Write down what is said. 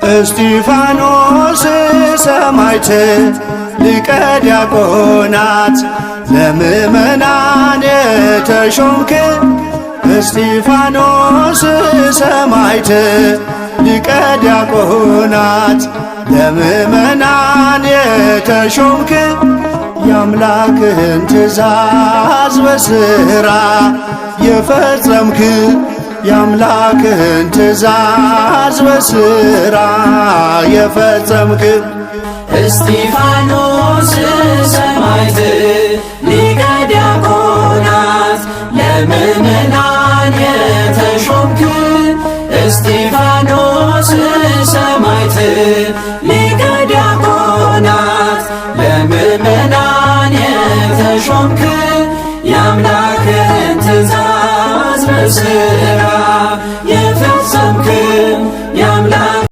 እስጢፋኖስ ሰማዕት ሊቀ ዲያቆናት ለምእመናን የተሾምክ፣ እስጢፋኖስ ሰማዕት ሊቀ ዲያቆናት ለምእመናን የተሾምክ፣ የአምላክህን ትእዛዝ በሥራ የፈጸምክ፣ የአምላክህን ትእዛዝ በሥራ የፈጸምክ። እስጢፋኖስ ሰማዕት ሊቀ ዲያቆናት ለምእመናን የተሾምክ፣ እስጢፋኖስ